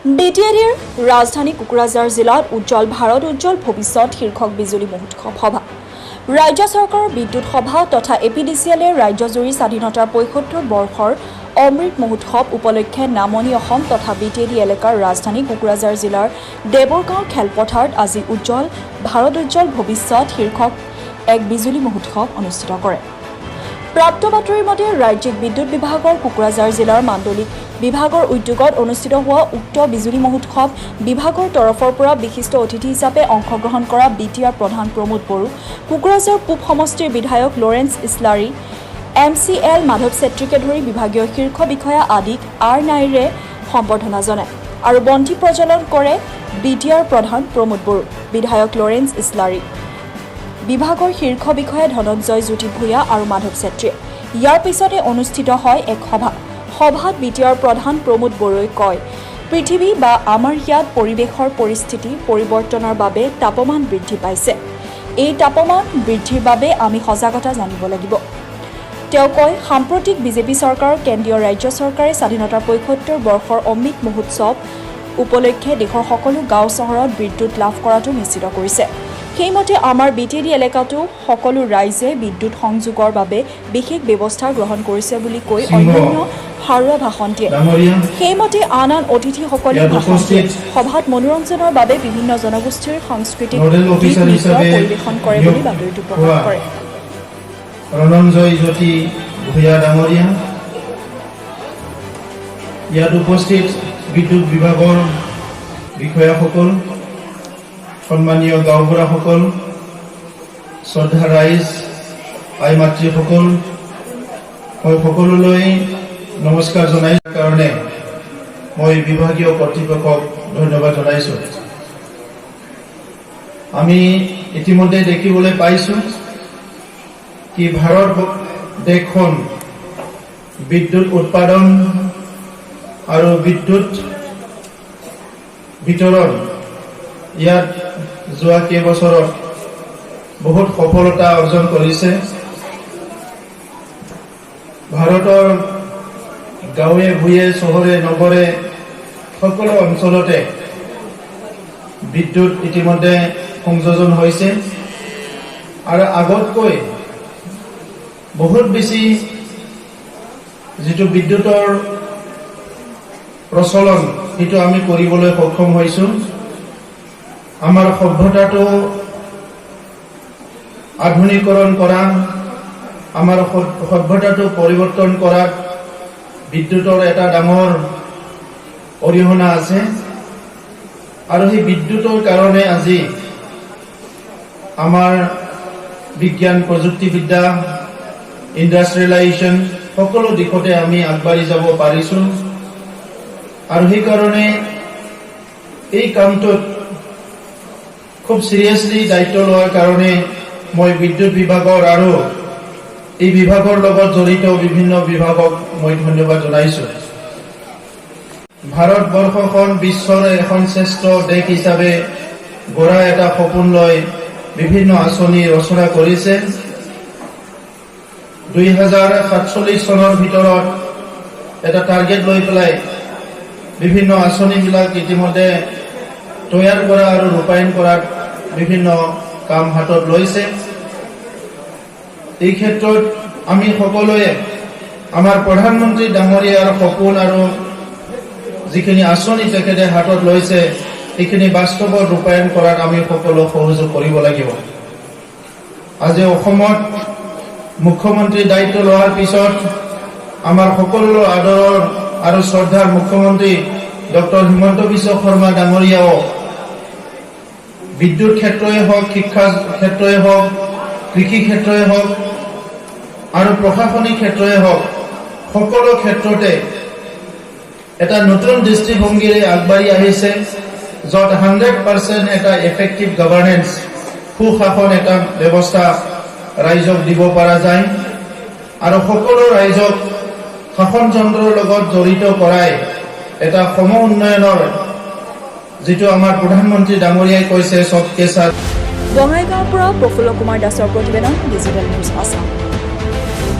বিটিএডিৰ ৰাজধানী কোকৰাঝাৰ জিলাত উজ্জ্বল ভাৰত উজ্জ্বল ভৱিষ্যত শীৰ্ষক বিজুলী মহোৎসৱ সভা। ৰাজ্য চৰকাৰৰ বিদ্যুৎ সভা তথা এপিডিচিএলে ৰাজ্যজুৰি স্বাধীনতাৰ 75 বৰ্ষৰ অমৃত মহোৎসৱ উপলক্ষে নামনি অসম তথা বিটিএডি এলেকাৰ ৰাজধানী কোকৰাঝাৰ জিলাৰ দেৱৰগাঁও খেলপথাৰত আজি উজ্জ্বল ভাৰত উজ্জ্বল ভৱিষ্যত শীৰ্ষক এক বিজুলী মহোৎসৱ অনুষ্ঠিত কৰে। প্ৰাপ্ত বাতৰিৰ মতে, ৰাজ্যিক বিদ্যুৎ বিভাগৰ কোকৰাঝাৰ জিলাৰ মাণ্ডলিক বিভাগৰ উদ্যোগত অনুষ্ঠিত হোৱা উক্ত বিজুলী মহোৎসৱ বিভাগৰ তৰফৰ পৰা বিশিষ্ট অতিথি হিচাপে অংশগ্ৰহণ কৰা বিটিআৰ প্ৰধান প্ৰমোদ বড়ো, কোকৰাঝাৰ পূব সমষ্টিৰ বিধায়ক লৰেন্স ইছলাৰী, এমচিএল মাধৱ চেত্ৰীকে ধৰি বিভাগীয় শীৰ্ষ বিষয়া আদিক আৰ নাইৰে সম্বৰ্ধনা জনায় আৰু বন্তি প্ৰজ্বলন কৰে বিটিআৰ প্ৰধান প্ৰমোদ বড়ো, বিধায়ক লৰেন্স ইছলাৰী, বিভাগৰ শীৰ্ষ বিষয়া ধনঞ্জয় জ্যোতি ভূঞা আৰু মাধৱ চেত্ৰীয়ে। ইয়াৰ পিছতে অনুষ্ঠিত হয় এক সভা। সভাত বিটিআৰ প্ৰধান প্ৰমোদ বড়োই কয়, পৃথিৱী বা আমাৰ ইয়াত পৰিৱেশৰ পৰিস্থিতি পৰিৱৰ্তনৰ বাবে তাপমান বৃদ্ধি পাইছে। এই তাপমান বৃদ্ধিৰ বাবে আমি সজাগতা জানিব লাগিব। তেওঁ কয়, সাম্প্ৰতিক বিজেপি চৰকাৰৰ কেন্দ্ৰীয় ৰাজ্য চৰকাৰে স্বাধীনতাৰ 75 বৰ্ষৰ অমৃত মহোৎসৱ উপলক্ষে দেশৰ সকলো গাঁও চহৰত বিদ্যুৎ লাভ কৰাটো নিশ্চিত কৰিছে। সেইমতে আমাৰ বিটিএডি এলেকাতো সকলো ৰাইজে বিদ্যুৎ সংযোগৰ বাবে বিশেষ ব্যৱস্থা গ্ৰহণ কৰিছে বুলি কৈ অন্যান্য সাৰুৱা ভাষণ দিয়ে। ডাঙৰীয়া। সেইমতে আন আন অতিথিসকলে ইয়াত ভাষণ দিয়ে। উপস্থিত সভাত মনোৰঞ্জনৰ বাবে বিভিন্ন জনগোষ্ঠীৰ সাংস্কৃতিক নডেল গীত অফিচাৰ নৃত্য হিচাপে পৰিৱেশন কৰে বুলি নিয়োগ বাতৰিটো প্ৰকাশ হোৱা কৰে। ৰণঞ্জয় জ্যোতি ভূঞা ডাঙৰীয়া, ইয়াত উপস্থিত বিদ্যুৎ বিভাগৰ বিষয়াসকল, সন্মানীয় গাঁওবুঢ়াসকল, শ্ৰদ্ধা ৰাইজ, আই মাতৃসকল, মই সকলোলৈ নমস্কাৰ জনাই কাৰণে মই বিভাগীয় কৰ্তৃপক্ষক ধন্যবাদ জনাইছোঁ। আমি ইতিমধ্যে দেখিবলৈ পাইছোঁ কি ভাৰত দেশখন বিদ্যুৎ উৎপাদন আৰু বিদ্যুৎ বিতৰণ ইয়াত যোৱা কেইবছৰত বহুত সফলতা অৰ্জন কৰিছে। ভাৰতৰ গাঁৱে ভূঞে, চহৰে নগৰে সকলো অঞ্চলতে বিদ্যুৎ ইতিমধ্যে সংযোজন হৈছে আৰু আগতকৈ বহুত বেছি যিটো বিদ্যুতৰ প্ৰচলন, সেইটো আমি কৰিবলৈ সক্ষম হৈছোঁ। আমাৰ সভ্যতাটো আধুনিকৰণ কৰা, আমাৰ সভ্যতাটো পৰিৱৰ্তন কৰাত বিদ্যুতৰ এটা ডাঙৰ অৰিহণা আছে আৰু সেই বিদ্যুতৰ কাৰণে আজি আমাৰ বিজ্ঞান, প্ৰযুক্তিবিদ্যা, ইণ্ডাষ্ট্ৰিয়েলাইজেশ্যন সকলো দিশতে আমি আগবাঢ়ি যাব পাৰিছোঁ। আৰু সেইকাৰণে এই কামটোত খুব চিৰিয়াছলি দায়িত্ব লোৱাৰ কাৰণে মই বিদ্যুৎ বিভাগৰ আৰু এই বিভাগৰ লগত জড়িত বিভিন্ন বিভাগক মই ধন্যবাদ জনাইছোঁ। ভাৰতবৰ্ষখন বিশ্বৰ এখন শ্ৰেষ্ঠ দেশ হিচাপে গঢ়া এটা সপোন লৈ বিভিন্ন আঁচনি ৰচনা কৰিছে। 2047 চনৰ ভিতৰত এটা টাৰ্গেট লৈ পেলাই বিভিন্ন আঁচনিবিলাক ইতিমধ্যে তৈয়াৰ কৰা আৰু ৰূপায়ণ কৰাত বিভিন্ন কাম হাতত লৈছে। এই ক্ষেত্ৰত আমি সকলোৱে আমাৰ প্ৰধানমন্ত্ৰী ডাঙৰীয়াৰ সপোন আৰু যিখিনি আঁচনি তেখেতে হাতত লৈছে, সেইখিনি বাস্তৱত ৰূপায়ণ কৰাত আমি সকলো সহযোগ কৰিব লাগিব। আজি অসমত মুখ্যমন্ত্ৰীৰ দায়িত্ব লোৱাৰ পিছত আমাৰ সকলো আদৰৰ আৰু শ্ৰদ্ধাৰ মুখ্যমন্ত্ৰী ডক্টৰ হিমন্ত বিশ্ব শৰ্মা ডাঙৰীয়াও বিদ্যুৎ ক্ষেত্ৰই হওক, শিক্ষা ক্ষেত্ৰই হওক, কৃষি ক্ষেত্ৰই হওক আৰু প্ৰশাসনিক ক্ষেত্ৰই হওক, সকলো ক্ষেত্ৰতে এটা নতুন দৃষ্টিভংগীৰে আগবাঢ়ি আহিছে, য'ত 100% এটা এফেক্টিভ গভাৰ্নেন্স, সুশাসন এটা ব্যৱস্থা ৰাইজক দিব পৰা যায় আৰু সকলো ৰাইজক শাসনযন্ত্ৰৰ লগত জড়িত কৰাই এটা সম উন্নয়নৰ যিটো আমাৰ প্ৰধানমন্ত্ৰী ডাঙৰীয়াই কৈছে, सबके साथ বঙাইগাঁৱৰ পৰা প্ৰফুল্ল কুমাৰ দাসৰ প্ৰতিবেদন, ডিজিটেল নিউজ আছাম।